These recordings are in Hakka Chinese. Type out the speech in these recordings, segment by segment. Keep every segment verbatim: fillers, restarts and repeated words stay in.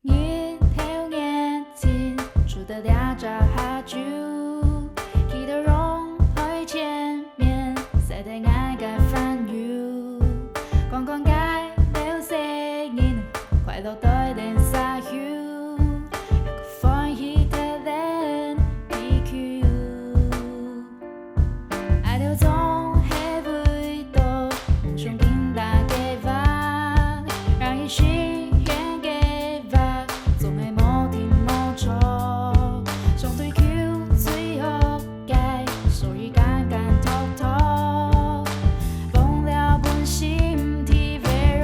日頭熱情，出得這隻下晝，企到陽台前面，曬得𠊎个煩憂。看看該兜細人，快樂對等社區，歡喜得人地球。 愛流動係為著夢想更大个話，讓一息遠个話，總係無定無著。想追求最好个，所以簡簡單單，忘了本心地為榮。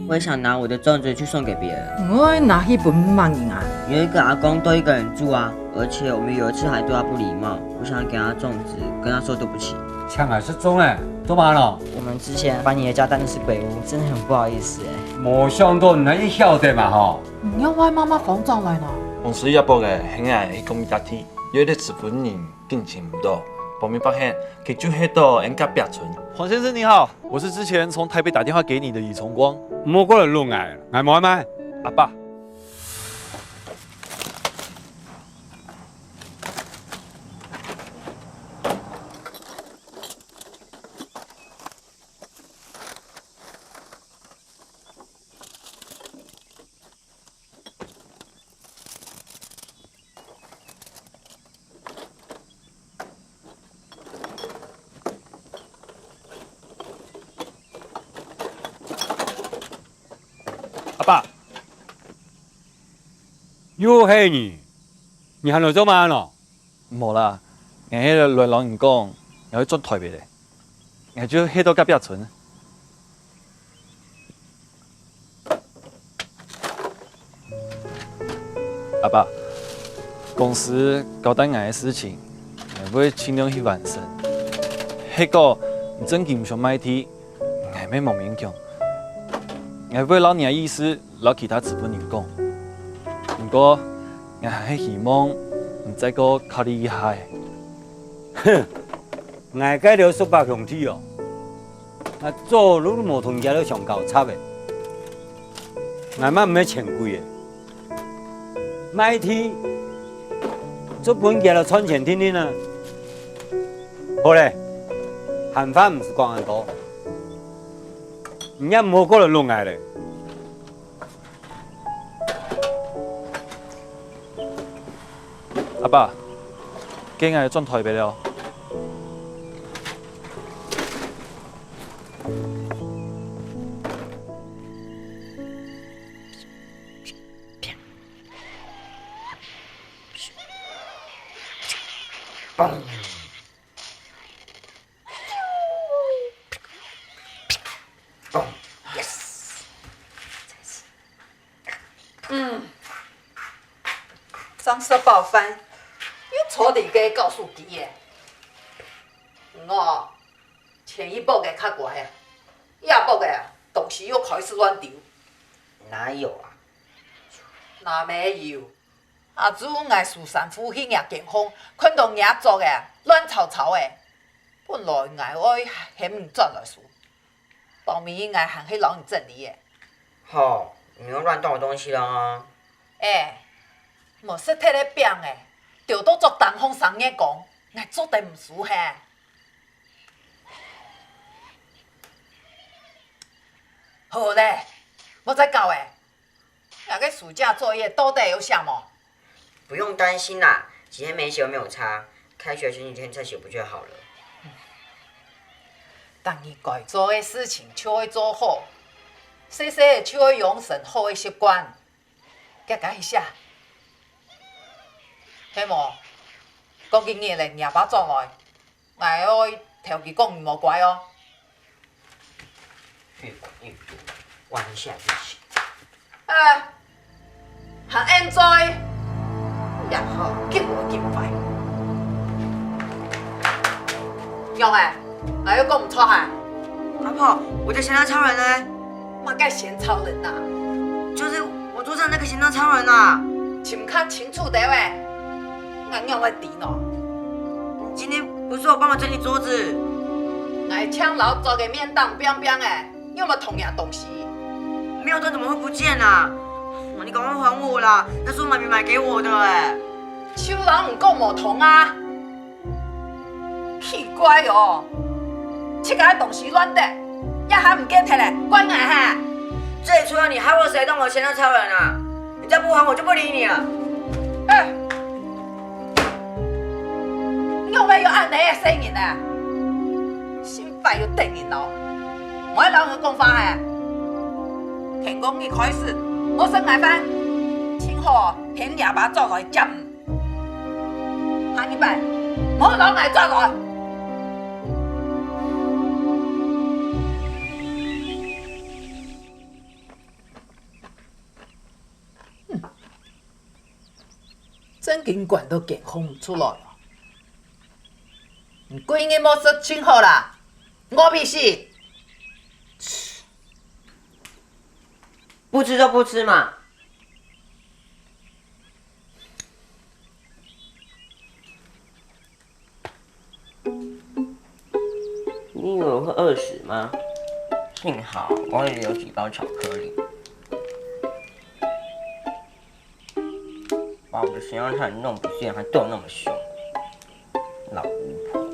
我也想拿我的粽子去送給別人。你會拿去分麼人啊？有一個阿公都一個人住啊，而且我們有一次還對他不禮貌，我想給他粽子，跟他說對不起。請來食粽仔，做麼个咯？我們之前把你的家當成是鬼屋，真的很不好意思欸。無想到你也曉得嘛吼。你仰會媽媽講轉來呢？公司約好个，係𠊎去講一下天，約个時分人 緊尋毋到，報名發現，佢就歇到𠊎隔壁村。黃先生你好，我是之前從台北打電話給你的李崇光。莫過來錄𠊎，𠊎無愛買。阿爸， 阿爸，又係你，你還來做麼个咯？無啦，𠊎係來摎你講，𠊎愛轉台北咧，𠊎就歇到隔壁村。 阿爸，公司交代𠊎个事情，𠊎會盡量去完成。係講你真經毋想賣地，𠊎乜無勉強。𠊎會摎你个意思摎其他資本人講。毋過，𠊎還係希望你再過考慮一下仔。哼，𠊎該兜叔伯兄弟哦，𠊎早就無同佢兜相交插咧。 𠊎嘛毋係錢櫃仔，賣地，做分佢兜賺錢定定啊。好咧，閒話毋使講恁多，你也毋好過來錄𠊎咧。 阿爸，該𠊎轉台北了。 嗯，正食飽飯，又坐在該搞手機仔。嗯哦，前一駁仔較乖啊，這駁仔啊，東西又開始亂丟。哪有啊？哪沒有？ 啊，就𠊎收衫褲去若間房，看到若桌仔亂糟糟仔，本來𠊎愛喊你轉來收，包尾𠊎還係摎你整理个。吼，你又亂動我東西了啊！哎，無食忒个餅仔，丟到桌頂項三日光，𠊎做得毋收嘿。好咧，莫再搞咧！ 𠊎个暑假作業到底有寫無？不用擔心啦，幾天沒寫又沒有差，開學前幾天再寫不就好了？逐日該做个事情就愛做好，細細个就愛養成好个習慣。遽遽去寫。係無？過幾日咧，若爸轉來， 𠊎愛摎佢講你無乖哦。越管越多，彎下去洗。啊，還恁嘴，也好，緊來緊快。仰仔，𠊎有講毋著哈？阿婆，我的鹹蛋超人呢？麼个鹹超人啊？就是我桌上那個鹹蛋超人啊。尋較清楚兜仔。 𠊎仰會知呢？你今天不是有幫我整理桌子？𠊎淨摎桌个面頂拚拚仔，仰會動若東西？沒有動怎麼會不見啊？你趕快還我啦！那是我媽咪買給我的欸。就摎你講無動啊！奇怪哦，自家个東西亂忒，也還毋見忒咧，怪𠊎哈？這裡除了你，還有誰動我鹹蛋超人啊？ 你再不還我就不理你了。哎，仰會有恁樣个細人啊？心懷有得人哦！莫摎𠊎講話嘿！天光日開始，莫食𠊎飯，盡好喊若爸轉來接你。下二擺，莫摎𠊎轉來！ 正經管到健康毋出來哦！你歸日莫食盡好啦，餓死！不吃就不吃嘛。 你以為我會餓死嗎？幸好我也有幾包巧克力，把我的鹹蛋超人弄不見，還對我那麼凶，老巫婆！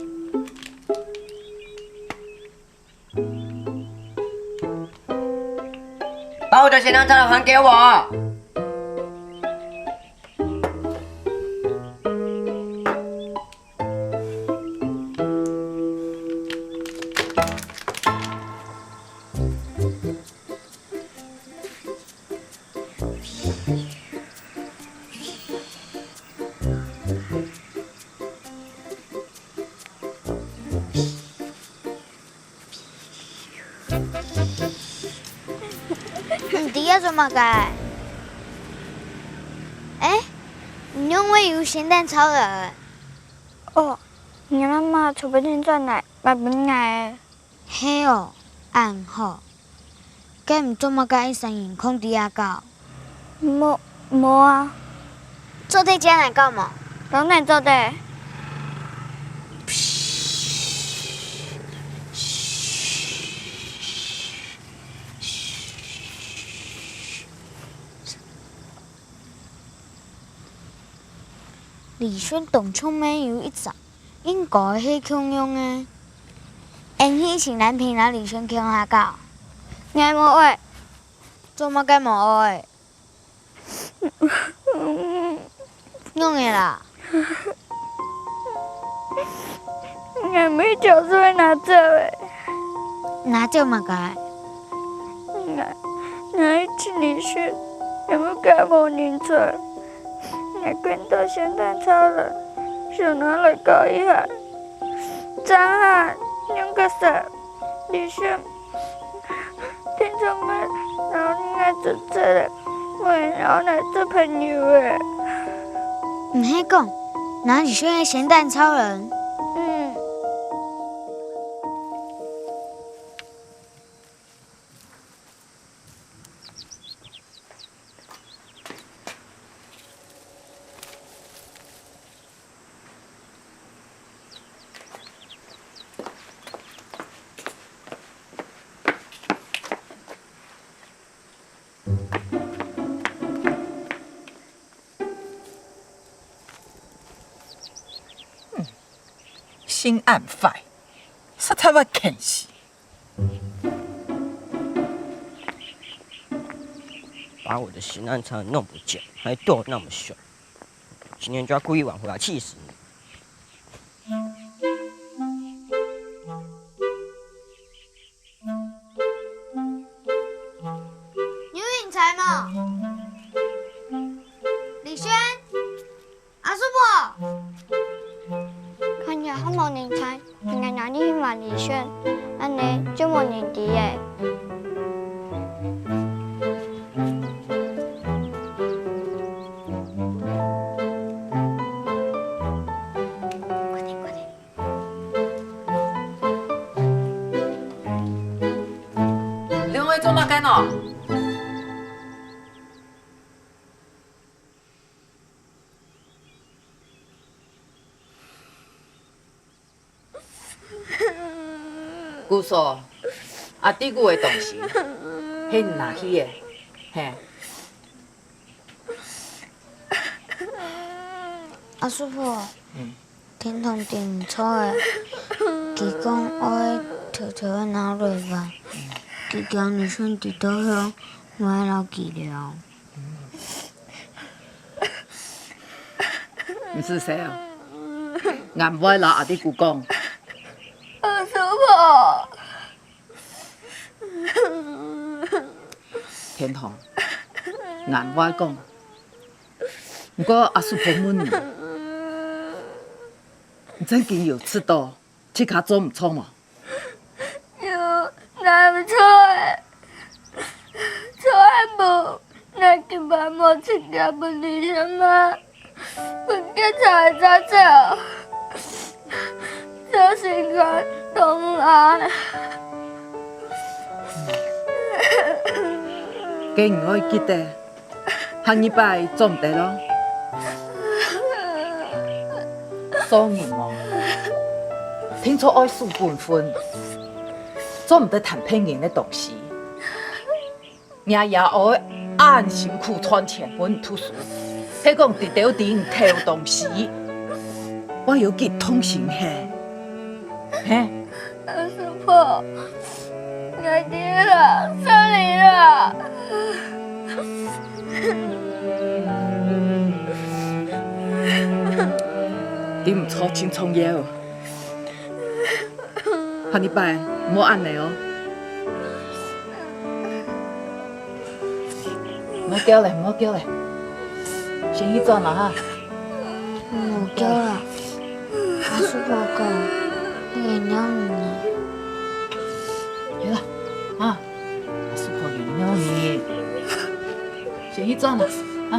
把我的鹹蛋超人還給我！ 你在該做麼个？欸，你仰會有鹹蛋超人？哦，你媽媽昨晡日轉來，買分𠊎个。係哦，恁好。該你做麼个一儕人囥在這搞？無，無啊。做得摎𠊎搞無？當然做得。 李軒當像乜有一隻，應該係共樣个。𠊎去尋藍萍摎李軒共下搞。𠊎無愛。做麼个無愛？ 仰仔啦？𠊎每朝都會拿走个。拿走麼个？𠊎，𠊎一直離開，也無家無人在。𠊎看到鹹蛋超人，想拿來搞一下。正下，仰結煞，李軒 聽眾們，摎你愛做得，𠊎愛摎你做朋友欸。毋係講，拿李軒个鹹蛋超人？嗯。 𠊎 心恁壞，實在會譴死。把我的刑案transfer弄不見，還對我那麼兇，今天就要故意挽回來，氣死你！ 有人在無？麗萱，阿叔婆。看起來還無人在，應該拿你去問麗萱，恁呢就無人知咧。 兩位做麼个呢？姑嫂，阿弟牯个東西，係你拿去个，嘿。 阿叔婆，嗯。天堂知毋著个，佢講愛偷偷仔拿落還。佢驚你先知著後，毋會摎佢了。毋使愁啊，𠊎毋會摎阿弟牯講。阿叔婆。 天堂，𠊎毋會講。毋過阿叔婆問你，你正經有試著自家做毋著無？有，哪毋著欸？做愛無，哪今晡無親家分你先嗎？ 分佢查一查走，做心肝痛啊！該你愛記得，下二擺做毋得囉。做人哦，定著愛守本分，做毋得貪別人个東西。 若爺哀恁辛苦賺錢分你讀書，係講知兜知你偷東西，會有幾痛心嘿？嘿？阿叔婆，𠊎知啦，sorry啦。知毋著盡重要。 下二擺，毋好恁呢哦。毋好噭咧，毋好噭咧，先去轉啦哈。毋好噭啦，阿叔婆講，佢會惱你呢。有啦，啊，阿叔婆會惱你。先去轉啦，啊。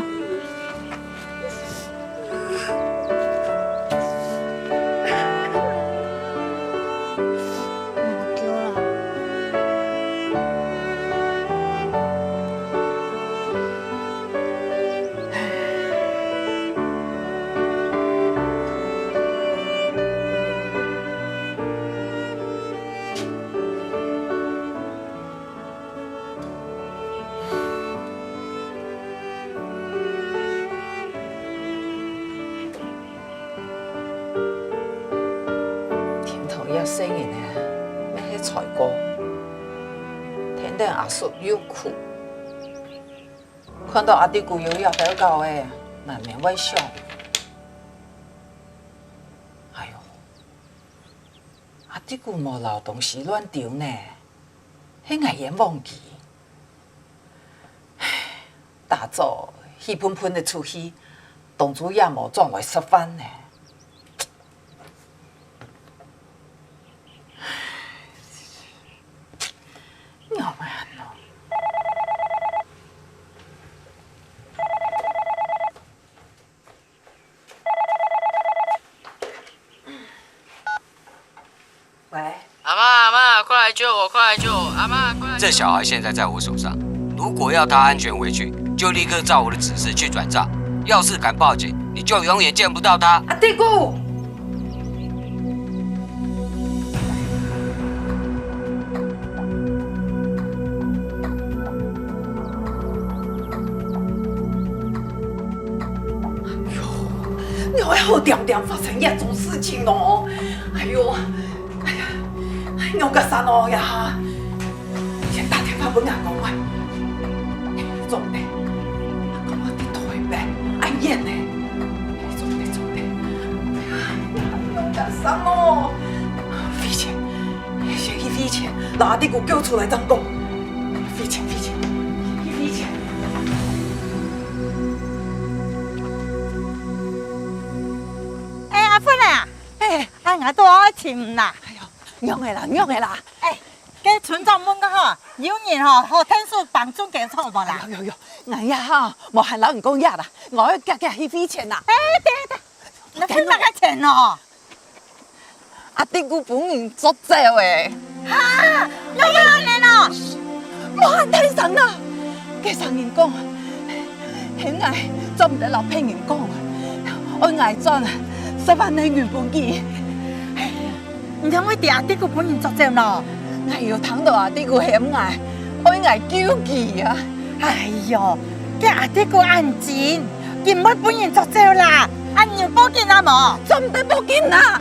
天堂這細人仔，乜係才高，天頂阿叔又苦，看著阿弟牯有這兜搞仔，難免會想：「哎喲，阿弟牯無摎東西亂丟呢，係𠊎冤枉佢。」 打早氣怦怦仔出去，當晝也無轉來食飯呢。仰會恁樣？ 喂，阿嬤，阿嬤，快來救我，快來救我！阿嬤，快來救我！這小孩現在在我手上，如果要他安全回去，就立刻照我的指示去轉帳。要是敢報警，你就永遠見不到他。阿弟牯！ 你愛好恬恬發生這種事情哦！哎哎喲，哎呀，仰結煞哦這下！先打電話分阿公啊！做毋得，阿公啊在台北，恁遠呢！做毋得，做毋得！哎呀，仰結煞哦！匯錢，先去匯錢，摎阿弟牯叫出來正講。匯錢，匯錢，去匯錢！哎，阿芬啊！ 哎，啊，𠊎都愛尋啦。哎喲，仰仔啦，仰仔啦！哎，該村長問个吼，有人吼，好𢯭手幫手个著無啦？喲喲喲，𠊎呀吼，無閒摎你講這啦，𠊎愛遽遽去匯錢啦。哎，等等，你匯麼个錢哦？阿弟牯分人捉走欸。哈，仰會恁樣哦？無恁大聲啦！該儕人講， 係𠊎做毋得摎別人講，愛𠊎轉十萬个銀分佢。哎，你仰會知阿弟牯分人捉走呢？𠊎有聽著阿弟牯喊𠊎，愛𠊎救佢啊！哎喲，該阿弟牯恁精，佢毋會分人捉走啦！恁樣報警啊無？做毋得報警啊！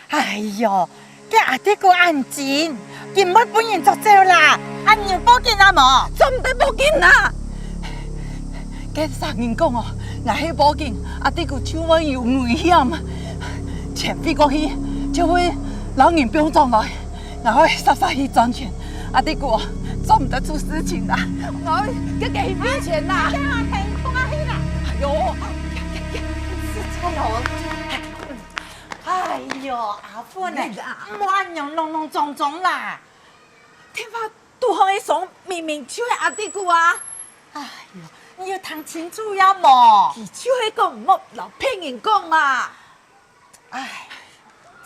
哎喲，該阿弟牯恁精，佢毋會分人捉走啦！恁樣報警啊無？做毋得報警啊！該儕人講哦，𠊎係報警，阿弟牯就會有危險，錢匯過去就會摎人放轉來。 𠊎愛煞煞去賺錢，阿弟牯做毋得出事情啦！𠊎愛遽遽去匯錢啦！哎喲，實在哦！哎喲，阿芬欸，毋好恁樣弄弄撞撞啦！電話堵好个聲明明就係阿弟牯啊！哎喲，你有聽清楚也無？佢就係講毋好摎別人講嘛！ 哎，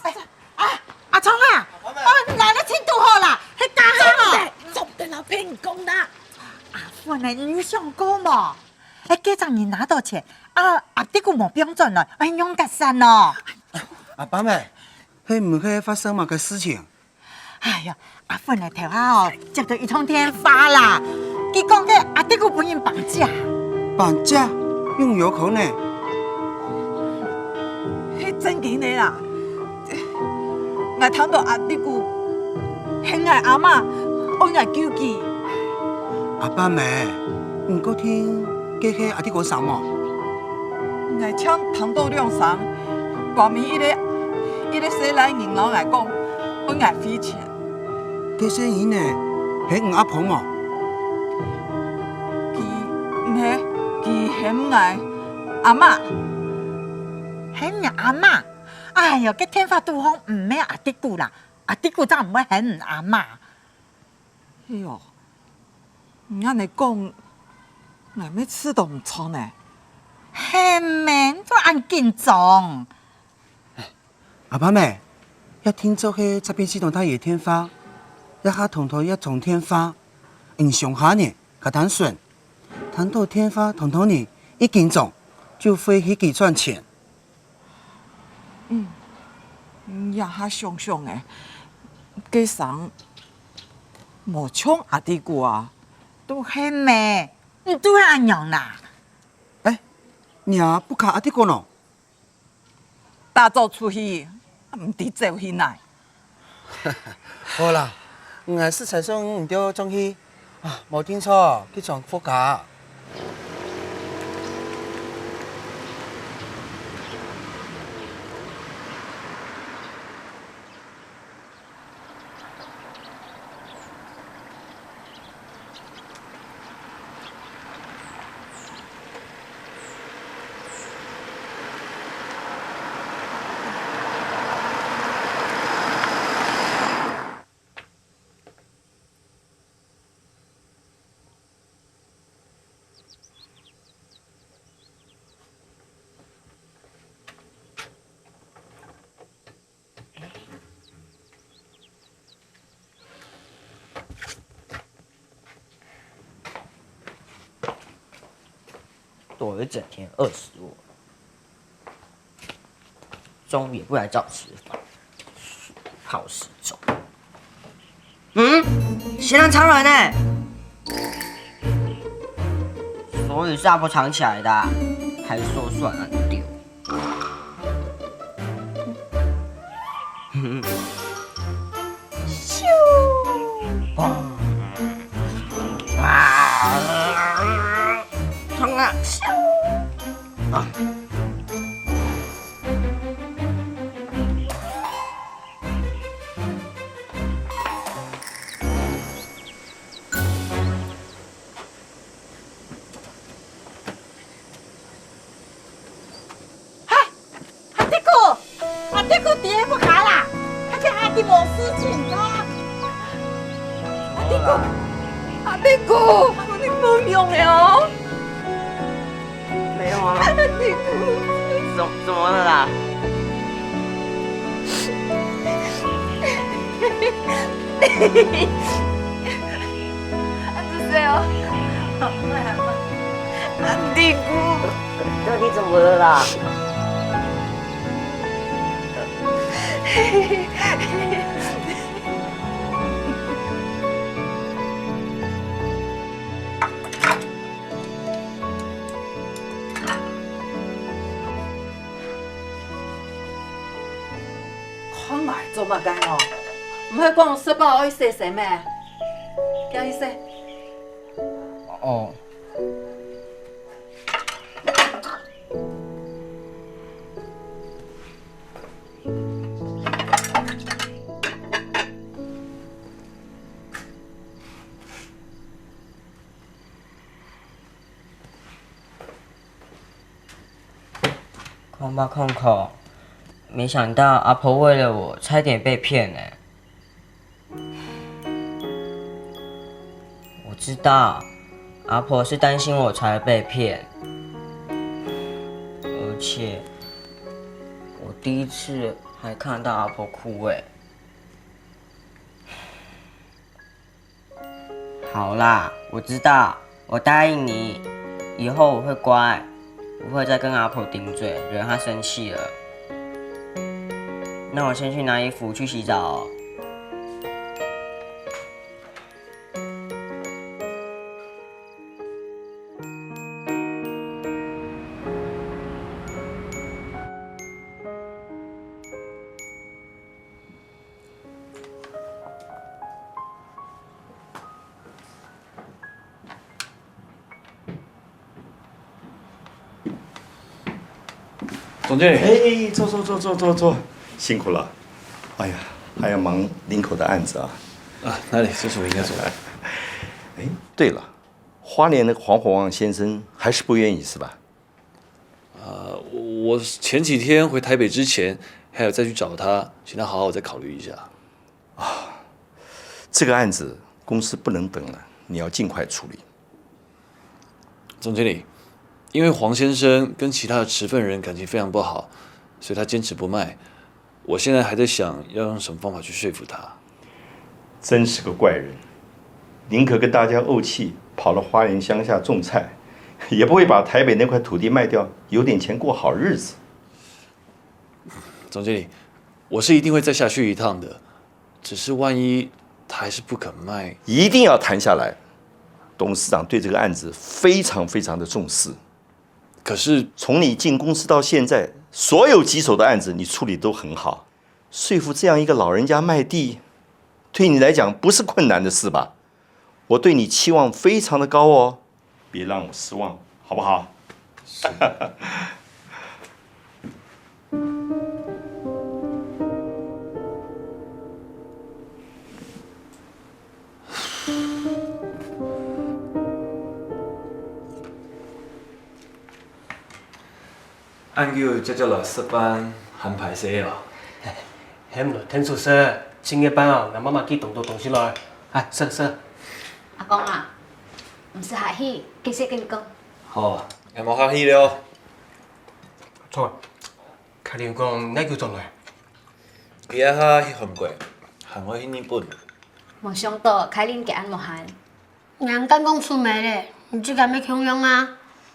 哎，啊，阿聰啊，哦，你來了，請堵好啦，係假个吼。做毋得摎別人講啦。阿芬欸，你有想過無？哎，該隻人拿到錢，啊，阿弟牯無放轉來，哎，仰結煞哦？阿爸姆，係毋係發生麼个事情？ 哎喲，阿芬仔頭下哦，接到一通電話啦，佢講个阿弟牯分人綁架。綁架？仰有可能？係正經个啦！𠊎聽到阿弟牯喊𠊎阿媽，愛𠊎救佢。阿爸姆，你過聽該係阿弟牯聲無？𠊎淨聽到兩聲，外面一個一個細倈人摎𠊎講，愛𠊎匯錢。 該細人仔係你阿婆無？佢毋係，佢喊𠊎阿媽。喊你阿媽？哎喲，該電話堵好毋係阿弟牯啦，阿弟牯正毋會喊你阿媽。哎喲，你恁仔講，𠊎乜試著毋著呢。係咩，你做恁緊張？ 阿爸姆，這定著係詐騙系統打來个電話，這下通通這種電話，毋像下人較單純。聽到電話通通人一緊張，就會去計算錢。嗯，這下想想仔，該聲無像阿弟牯啊。都係咩，你都係恁樣啦。哎，你也毋怕阿弟牯喏？ 打早出去，毋知走去哪。好啦，𠊎實在送你兜轉去，啊，無定著，去轉屋下。 多一整天饿死我。中午也不来找我吃饭，好失踪。嗯，谁让超人呢？所以是阿婆藏起来的啊，还是说算了丢？咻！啊！冲啊！咻！啊！哈！阿德哥，阿德哥，你在屋下啦？阿德，阿德無事情啊？阿德哥，阿德哥，你無用了哦。没有啊。阿德哥。怎怎么了啦？阿德哥哦，阿德哥。到底怎么了啦？看嘛，做麼个哦？毋係講食飽愛洗身咩？行去洗。哦。 空吧空空，没想到阿婆为了我差点被骗呢。我知道，阿婆是担心我才被骗，而且我第一次还看到阿婆哭诶。 好啦，我知道，我答应你，以后我会乖，不会再跟阿婆顶嘴，惹她生气了。那我先去拿衣服去洗澡哦。 总经理。哎，坐坐坐坐坐坐坐，辛苦了。哎呀，还要忙林口的案子啊。啊，哪里？这是我应该做的。哎，对了，花莲那个黄火旺先生还是不愿意是吧？呃，我前几天回台北之前，还有再去找他，请他好好再考虑一下。这个案子公司不能等了，你要尽快处理。总经理，因为黄先生跟其他的持份人感情非常不好，所以他坚持不卖。我现在还在想要用什么方法去说服他。真是个怪人，宁可跟大家怄气，跑到花莲乡下种菜，也不会把台北那块土地卖掉，有点钱过好日子。总经理，我是一定会再下去一趟的，只是万一他还是不肯卖，一定要谈下来。董事长对这个案子非常非常的重视。可是从你进公司到现在，所有棘手的案子你处理都很好，说服这样一个老人家卖地，对你来讲不是困难的事吧？我对你期望非常的高哦，别让我失望，好不好？恁久才接來食飯，還歹勢哦。喊來𢯭手食，盡夜半哦，𠊎慢慢去動兜東西來。哎，食食。阿公啊，毋使客氣，繼續跟你講。好，𠊎無客氣了。著，凱琳講哪久轉來？佢這下去韓國，還會去日本。無想到凱琳佢恁無閒。 人家講出名咧，你自家乜共樣啊！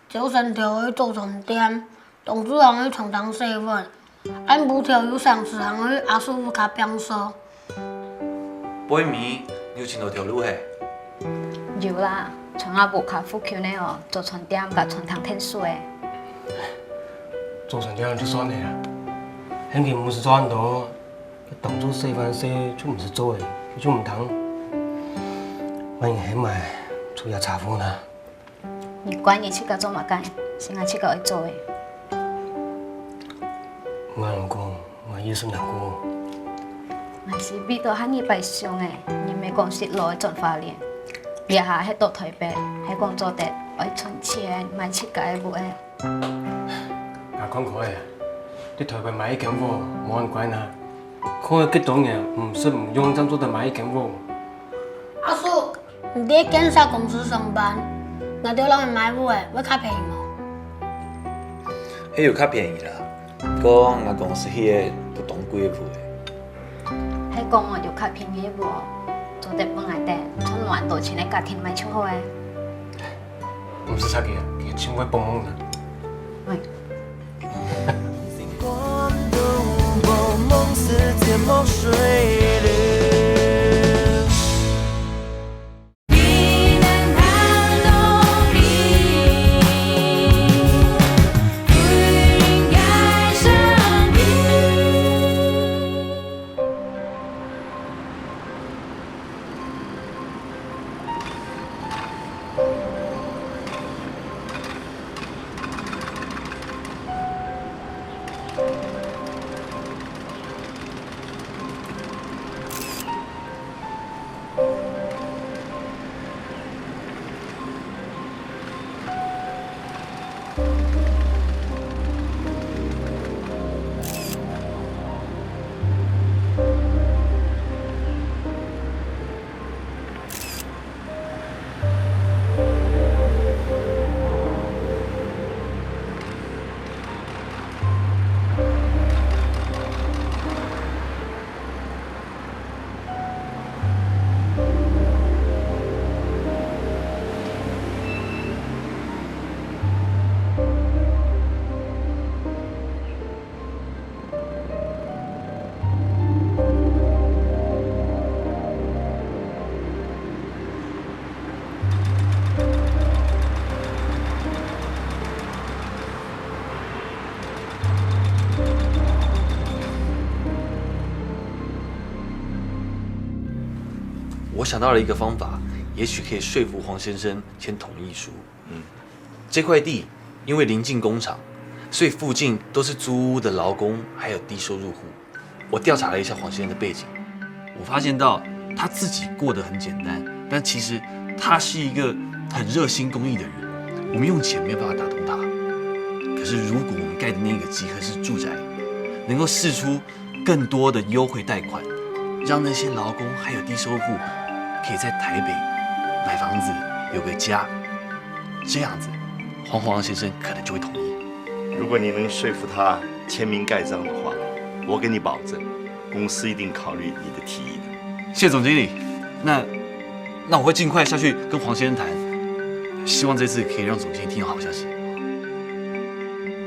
朝晨頭去早餐店，中晝行去長塘細碗，恁無條有成時行去阿叔屋下拚掃。背尾有尋到條路嘿？有啦，從阿婆屋下附近个哦，早餐店佮餐廳𢯭手个。早餐店就算了啦，現今毋使做恁多，當初細番細就毋使做个，就毋通。萬一係麼个，出也差不多啦。 你管你自家做麼个，係𠊎自家愛做个。𠊎毋講，𠊎一時難過。𠊎係為著下二擺想个，你毋係講識老个轉花蓮，這下係到台北，係講做得愛存錢買自家个屋个。𠊎看開啊，在台北買一間屋無恁貴啊，看有幾多人毋食毋用，正做得買一間屋。阿叔， 你在建設公司上班，𠊎兜摎你買屋仔會較便宜無？係有較便宜啦，毋過𠊎公司該个都當貴个屋仔。係講哦，有較便宜个屋，做得分𠊎兜賺滿多錢个家庭買就好个。毋使插佢啊，佢盡會幫忙啦。喂。 我想到了一个方法，也许可以说服黄先生签同意书。嗯，这块地因为临近工厂，所以附近都是租屋的劳工还有低收入户。我调查了一下黄先生的背景，我发现到他自己过得很简单，但其实他是一个很热心公益的人。我们用钱没有办法打动他，可是如果我们盖的那个集合式住宅，能够释出更多的优惠贷款，让那些劳工还有低收入户可以在台北买房子，有个家，这样子，黄黄先生可能就会同意。如果你能说服他签名盖章的话，我给你保证，公司一定考虑你的提议的。谢谢总经理，那那我会尽快下去跟黄先生谈，希望这次可以让总经理听到好消息。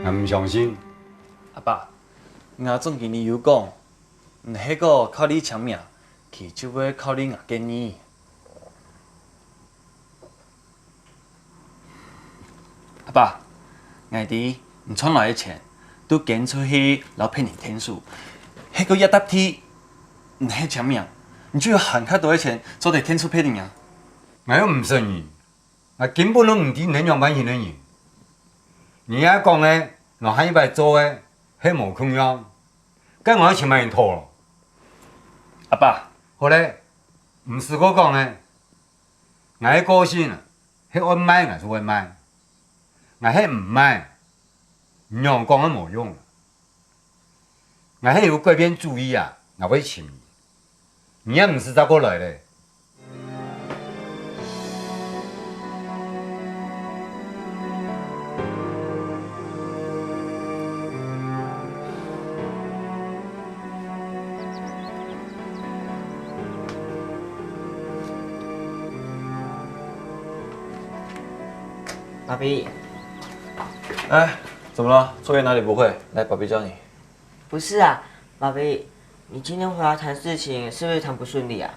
俺不相信。阿爸， 𠊎總經理有講，你係講考慮簽名，佢就會考慮𠊎建議。阿爸，𠊎知你賺來个錢都捐出去摎別人𢯭手，係講這搭地，你係簽名，你就有還較多个錢做得𢯭手別人啊。𠊎又毋識你，𠊎根本都毋知你係仰般形个人。你這講个，摎下一擺做个， 係無共樣，該𠊎愛尋麼人討囉？阿爸，好咧，毋使過講咧。𠊎个個性啊，係愛賣𠊎就會賣，𠊎係毋賣，你仰講都無用。𠊎係有改變主意啊，𠊎會尋你。 你也毋使再過來咧。爸比。哎，怎么了？作业哪里不会？来，爸比教你。不是啊，爸比，你今天回来谈事情，是不是谈不顺利啊？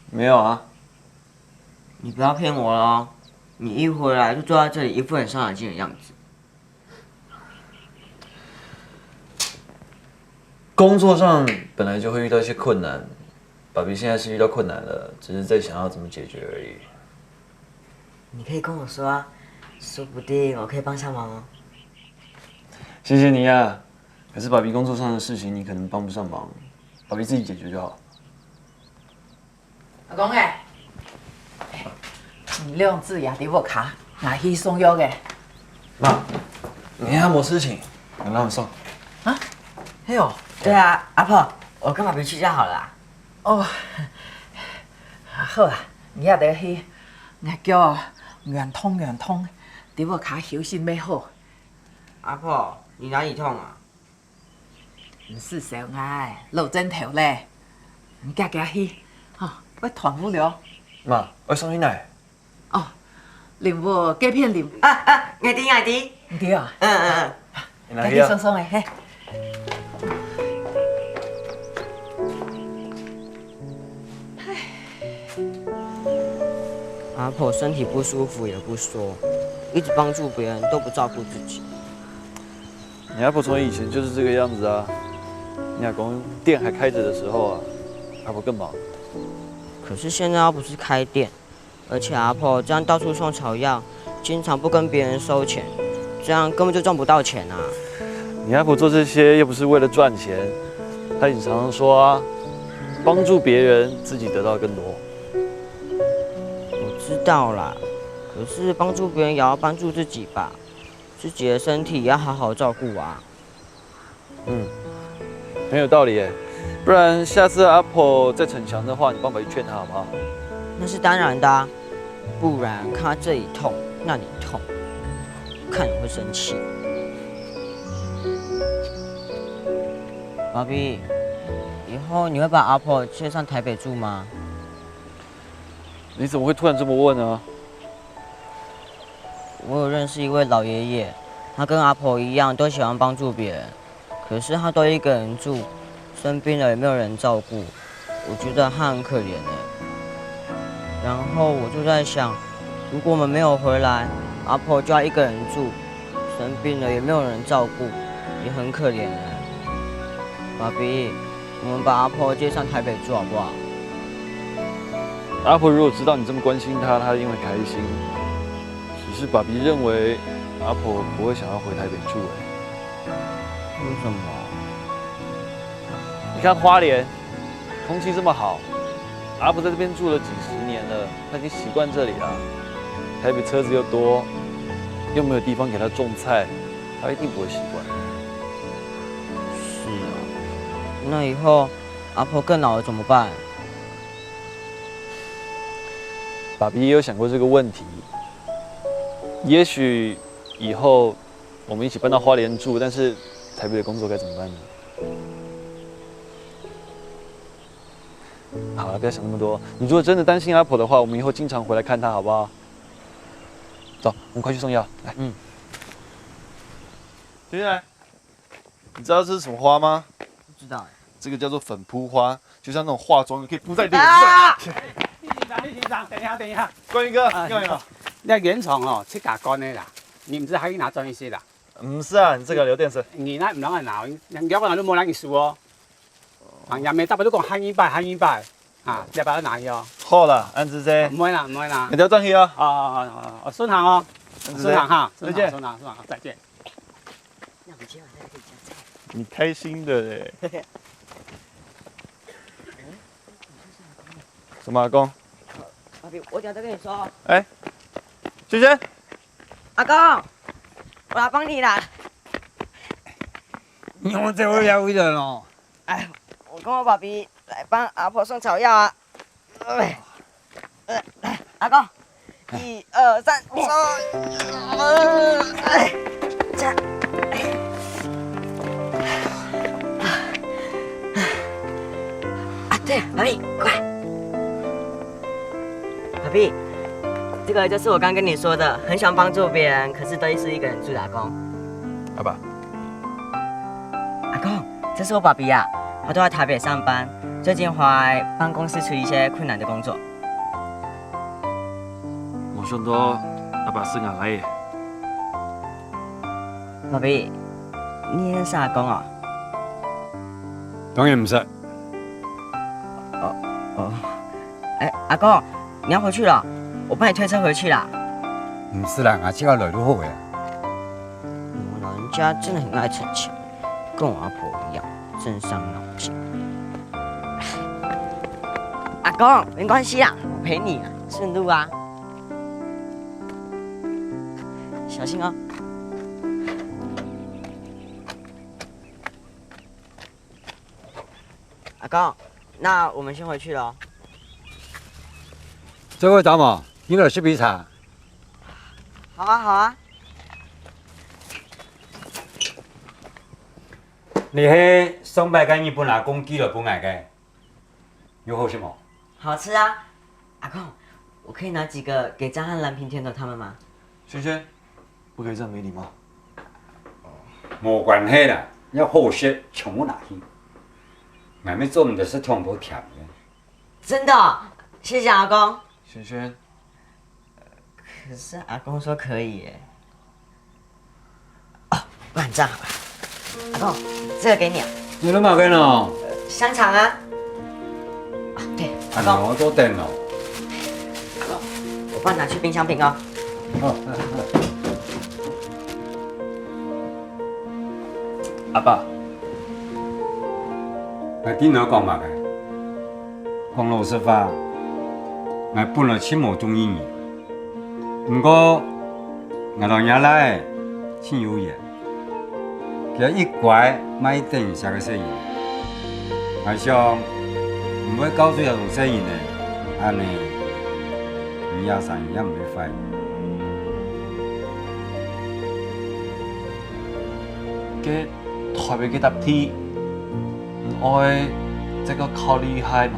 没有啊。你不要骗我了哦，你一回来就坐在这里，一副很伤脑筋的样子。工作上本来就会遇到一些困难，爸比现在是遇到困难了，只是在想要怎么解决而已。你可以跟我说啊，说不定我可以帮上忙哦。谢谢你啊，可是爸比工作上的事情你可能帮不上忙，爸比自己解决就好。阿公哎，你兩子爷在屋下，𠊎去送药个。妈，你还有没有事情？我让你送。啊，嘿哦。对啊，阿婆，我跟爸比去就好了啦。哦，好啊，你也得去，𠊎叫圆通圆通，在屋下休息乜好。阿婆，你哪里痛啊？ 毋使愁𠊎，老症頭咧，你遽遽去，吼，會斷烏了。媽，愛送去哪？哦，林屋該片林。啊啊，𠊎知𠊎知。你知啊？嗯嗯嗯。你哪去啊？趕緊送送欸，嘿。 阿婆身体不舒服也不说，一直帮助别人都不照顾自己。你阿婆从以前就是这个样子啊。你阿公店还开着的时候啊，阿婆更忙。可是现在又不是开店，而且阿婆这样到处送草药，经常不跟别人收钱，这样根本就赚不到钱啊。你阿婆做这些又不是为了赚钱，她也常常说啊，帮助别人，自己得到更多。我知道啦，可是帮助别人也要帮助自己吧，自己的身体也要好好照顾啊。 嗯，很有道理耶。不然下次阿婆再逞强的话，你帮忙去劝她好不好？那是当然的啊，不然看她这里痛那里痛，看了会生气。爸比，以后你会把阿婆接上台北住吗？你怎么会突然这么问呢？我有认识一位老爷爷，他跟阿婆一样，都喜欢帮助别人。 可是他都一个人住，生病了也没有人照顾，我觉得他很可怜欸。然后我就在想，如果我们没有回来，阿婆就要一个人住，生病了也没有人照顾，也很可怜欸。爸比，我们把阿婆接上台北住好不好？阿婆如果知道你这么关心她，她一定会开心。只是爸比认为阿婆不会想要回台北住欸。 为什么？你看花莲，空气这么好，阿婆在这边住了几十年了，她已经习惯这里了。台北车子又多，又没有地方给她种菜，她一定不会习惯。是啊，那以后阿婆更老了怎么办？爸比也有想过这个问题，也许以后 我们一起搬到花莲住，但是台北的工作该怎么办呢？好了，不要想那么多。你如果真的担心阿婆的话，我们以后经常回来看她，好不好？走，我们快去送药。来，嗯。停下来，你知道这是什么花吗？不知道欸。这个叫做粉扑花，就像那种化妆的，可以铺在脸上。啊！你先生，你先生，等一下，等一下。冠宇哥，啊，你好，你好。你个原厂哦，自家干的啦，你毋使还去拿专业些啦。 毋使啊，你这个留电池。你那毋能拿，人家拿都无人意思哦。啊，也没大不了讲喊一百，喊一百，啊，这把拿去哦。好啦，恁仔细。毋会啦，毋会啦。你调转去哦。哦哦哦哦，顺行哦，恁仔细。顺行哈，顺行，再见。顺行，顺行，再见。你开心的嘞。什么阿公？我等下再跟你说。哎，萱萱。 阿公，我来帮你啦。你用这位了为了咯？哎，我跟我爸比来帮阿婆送草药啊。哎，来，阿公，一二三，送。哎，这样。啊，对了，爸比，快。 爸比，这个就是我刚跟你说的，很想帮助别人，可是都是一个人住的阿公。阿爸，這是我爸比啊，他都在台北上班，最近回來幫公司處理一些困難的工作。無想到阿爸係𠊎倈仔。爸比，你認識阿公哦？當然毋識。哦，哦，哎，阿公，你要回去了？我幫你推車回去啦。毋使啦，𠊎自家來就好了。你們老人家真的很愛存錢，跟我阿婆一樣，真傷腦筋。阿公，沒關係啦，我陪你啊，順路啊。小心哦。阿公，那我們先回去了。做伙走無？你來食杯茶。好啊，好啊。你係上擺个日本阿公寄來分𠊎个，有好食無？好吃啊。阿公，我可以拿幾個給張翰、藍萍、甜筒他們嗎？萱萱，不可以這樣沒禮貌。無關係啦，愛好食全部拿去。𠊎乜做毋得食忒多甜个。真的哦？謝謝阿公。萱萱，可是阿公說可以耶。哦，不然這樣好了，阿公，這個給你啊。你在幹嘛呢？香腸啊。啊，對，阿公，啊，我做等哦。阿公，我幫你拿去冰箱冰哦。好，好，好。阿爸，𠊎知你愛講麼个。講老實話，𠊎本來盡無中意你。毋過，𠊎摎若倈仔盡有緣，佢一乖乜等惜个細人。𠊎想，毋會教出這種細人呢，恁呢，你這生意也毋會壞。 該台北該搭地，你愛再過考慮一下無？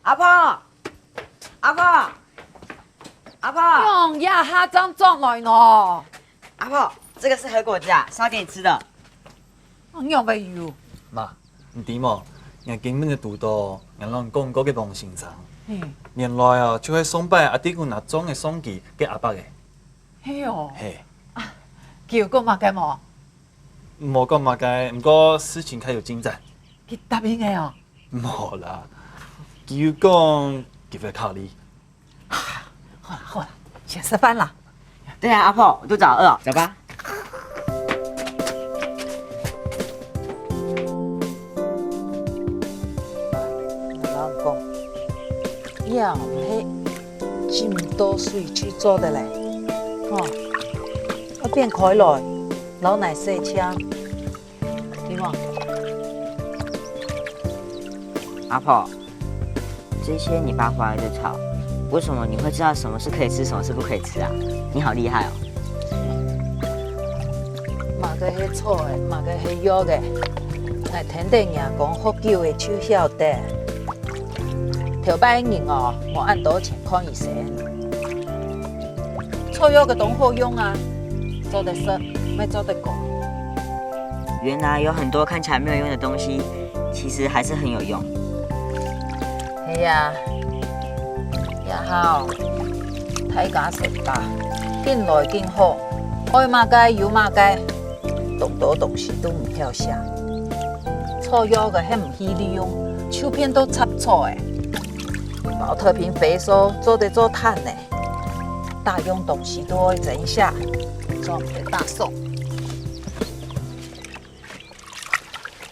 阿婆，阿婆，阿婆。仰這下正轉來呢？阿婆，這個是和果子啊，燒給你吃的。仰會有？媽，你知無？𠊎今晡日堵著𠊎摎你講過个王先生。嘿。原來啊，就係上擺阿弟牯拿獎个相機个阿伯仔。係哦。嘿。啊，佢有講麼个無？無講麼个，毋過事情較有進展。佢答應个哦？無啦，佢有講佢會考慮。 好啦好啦，先食飯啦。對啊，阿婆，我肚子好餓哦，走吧。𠊎摎你講，這毋係浸到水就做得咧，吼，愛變開來，摎泥洗淨。 對無？阿婆，這些你爸回來的草，為什麼你會知道什麼是可以吃，什麼是不可以吃啊？你好厲害哦！麼个係草仔，麼个係藥仔，𠊎聽得若公學久仔就曉得。頭擺人哦，無恁多錢看醫生。 草藥个當好用啊，做得食，乜做得講。原來有很多看起來沒有用的東西，其實還是很有用。係啊，這下哦，大家成家，緊來緊好，愛麼个有麼个，當多東西都毋曉寫。草藥个係毋去利用，就變到雜草仔。寶特瓶回收做得做炭呢。 逐樣東西都愛整一下，做毋得打掃。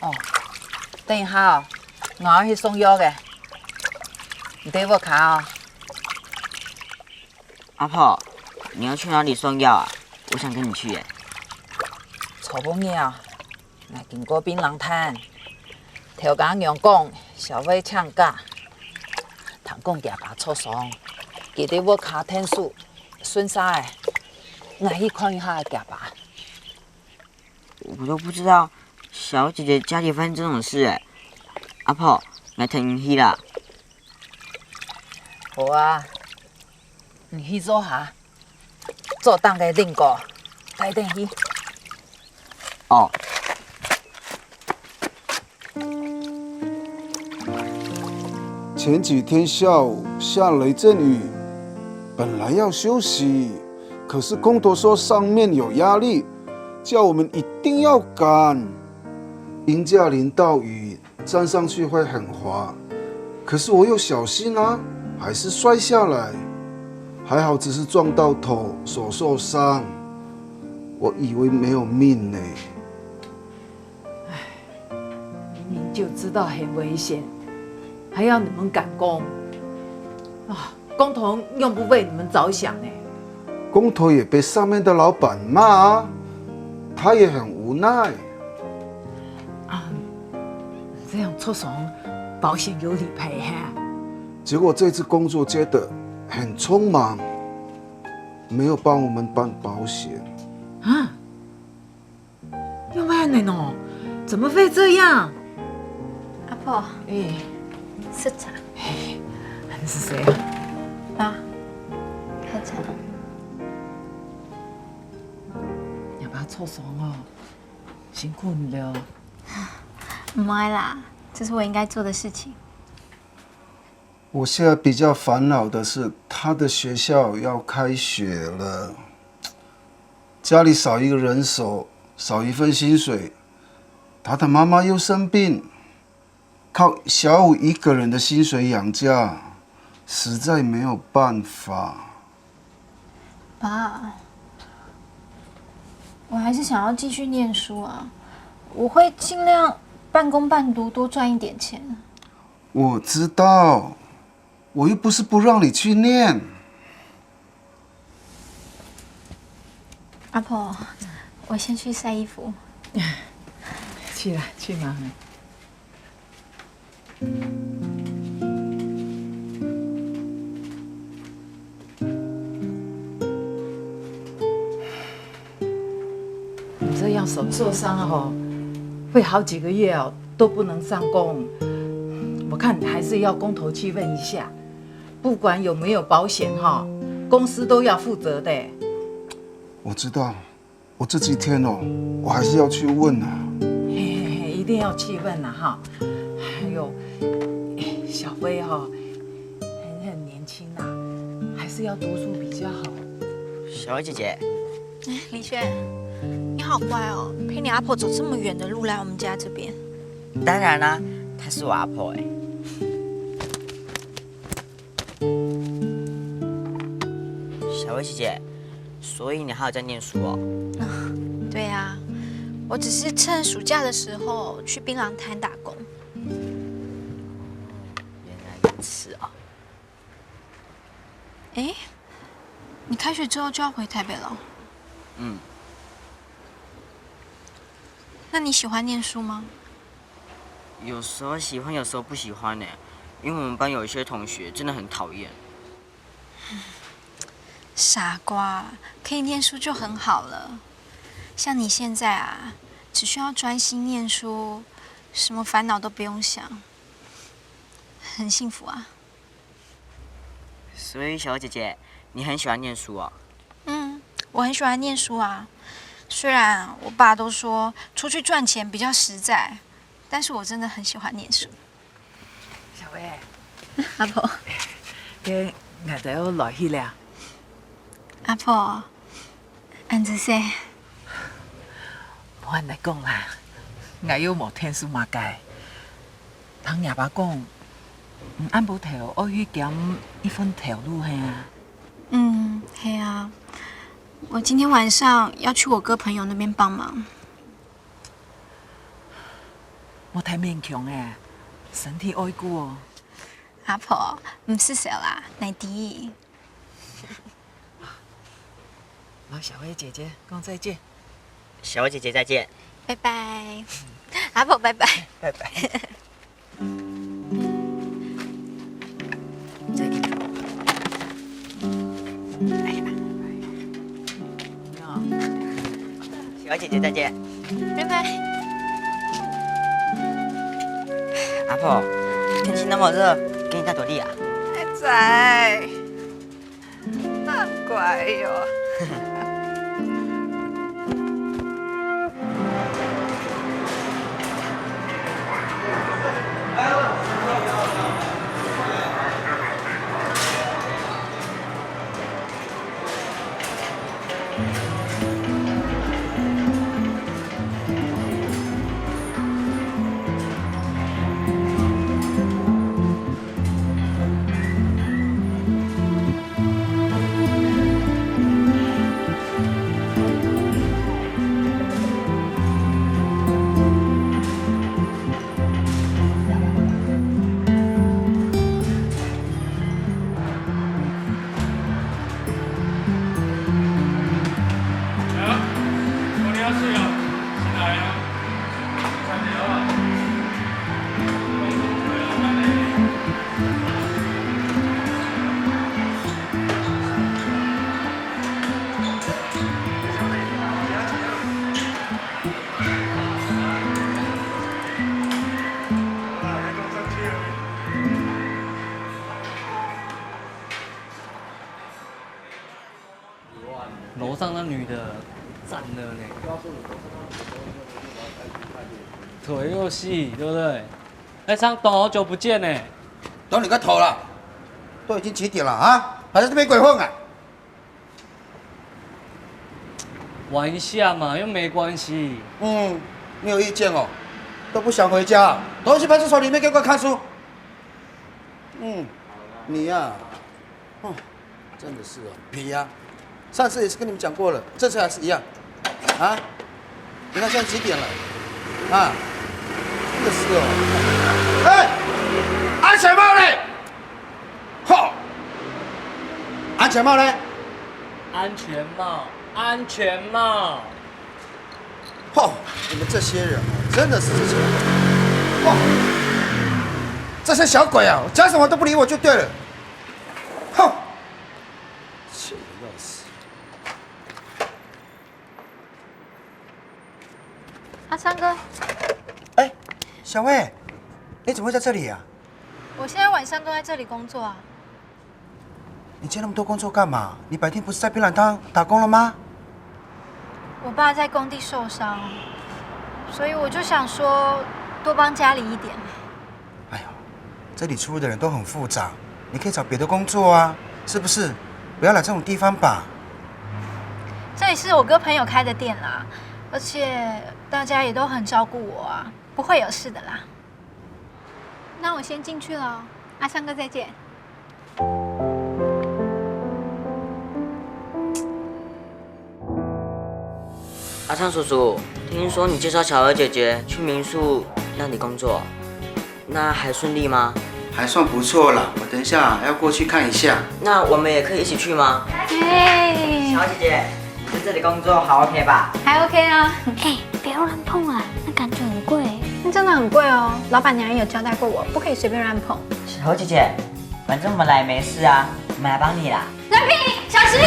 哦，等一下哦，𠊎愛去送藥个，你在屋下哦。阿婆，你要去哪裡送藥啊？我想跟你去耶。昨晡日啊， 𠊎經過檳榔攤，頭家娘講消費請假，聽講厥爸著傷，佢在屋下𢯭手，順續仔，𠊎去看一下厥爸。我都不知道小姐姐家裡發生這種事欸。阿婆，𠊎㧡你去啦。好啊，你去坐下，坐凳个頂高，𠊎㧡你去。哦。 前几天下午下雷阵雨，本来要休息，可是工头说上面有压力，叫我们一定要赶。阴架淋到雨，站上去会很滑，可是我又小心啊，还是摔下来。还好只是撞到头，手受伤，我以为没有命呢。 明明就知道很危险，还要你们赶工。啊，工头又不为你们着想呢。工头也被上面的老板骂啊，他也很无奈。啊，这样受伤，保险有理赔哈？结果这次工作接得很匆忙，没有帮我们办保险。啊？ 又慢了喏，怎么会这样？阿婆，哎，食茶。哎，是谁啊？爸，喝茶。你爸受伤哦，辛苦你了。不会啦，这是我应该做的事情。 我现在比较烦恼的是，他的学校要开学了，家里少一个人手，少一份薪水，他的妈妈又生病，靠小五一个人的薪水养家，实在没有办法。爸，我还是想要继续念书啊，我会尽量半工半读，多赚一点钱。 我知道，我又不是不让你去念。阿婆，我先去晒衣服。去啦，去忙。 你这样手受伤哦，会好几个月哦，都不能上工。我看你还是要工头去问一下，不管有没有保险哈，公司都要负责的。我知道，我这几天哦，我还是要去问啊。嘿嘿嘿，一定要去问啊哈。还有，哎，小飞哈，很很年轻啊，还是要读书比较好。小薇姐姐， 哎，李轩，你好乖哦，陪你阿婆走这么远的路来我们家这边。当然啦，她是我阿婆哎。小薇姐姐，所以你还有在念书哦？对啊，我只是趁暑假的时候去槟榔摊打工。原来如此哦。 诶，你开学之后就要回台北了？嗯。那你喜欢念书吗？有时候喜欢，有时候不喜欢呢，因为我们班有一些同学真的很讨厌。傻瓜，可以念书就很好了。像你现在啊，只需要专心念书，什么烦恼都不用想，很幸福啊。 所以小姐姐，你很喜欢念书哦？嗯，我很喜欢念书啊。虽然我爸都说出去赚钱比较实在，但是我真的很喜欢念书。小薇，阿婆，該𠊎兜來去了。阿婆， 恁仔細。莫恁仔講啦，𠊎又無𢯭手麼个。聽若爸講，你暗晡頭愛去兼一份頭路係啊？嗯，係啊。我今天晚上要去我哥朋友那邊幫忙。莫太勉強欸，身體愛顧哦。阿婆，毋使愁啦，𠊎知。 摎小薇姐姐講再見。小薇姐姐再見。拜拜。阿婆拜拜。拜拜。再見。哎呀，拜拜。小姐姐再见。拜拜。阿婆，天气那么热，给你带朵笠啊。哎，仔，难怪哟。楼上那女的赞了呢。腿又细，对不对？哎，上东好久不见呢。等你个头啦！都已经几点了啊？还在这边鬼混啊？玩一下嘛，又没关系。嗯，你有意见哦？都不想回家，都去派出所里面给我看书。嗯，你呀、哦，真的是哦，皮呀、上次也是跟你们讲过了，这次还是一样。啊？你看现在几点了？啊？真的是哦。哎，安全帽嘞？吼！安全帽嘞？安全帽，安全帽。吼！你们这些人哦，真的是这些人。哦，这些小鬼啊，我讲什么都不理我就对了。哼！气得要死。阿昌哥，哎，小魏，你怎么会在这里啊？我现在晚上都在这里工作啊。你接那么多工作干嘛？你白天不是在槟榔摊打工了吗？我爸在工地受伤，所以我就想说多帮家里一点。哎呦，这里出入的人都很复杂，你可以找别的工作啊，是不是？不要来这种地方吧。这里是我哥朋友开的店啦，而且大家也都很照顾我啊，不会有事的啦。那我先进去了，阿昌哥再见。 阿昌叔叔，听说你介绍巧儿姐姐去民宿那里工作，那还顺利吗？还算不错啦，我等一下要过去看一下。那我们也可以一起去吗？耶！巧儿姐姐，你在这里工作好 OK 吧？还 OK 啊。哎，不要乱碰啊，那感觉很贵。那真的很贵哦，老板娘有交代过我，不可以随便乱碰。巧儿姐姐，反正我们来没事啊，我们来帮你啦。 小心！小心！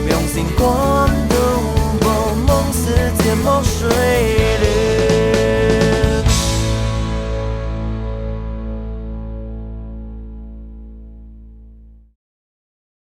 良心肝肚無夢，世界無水。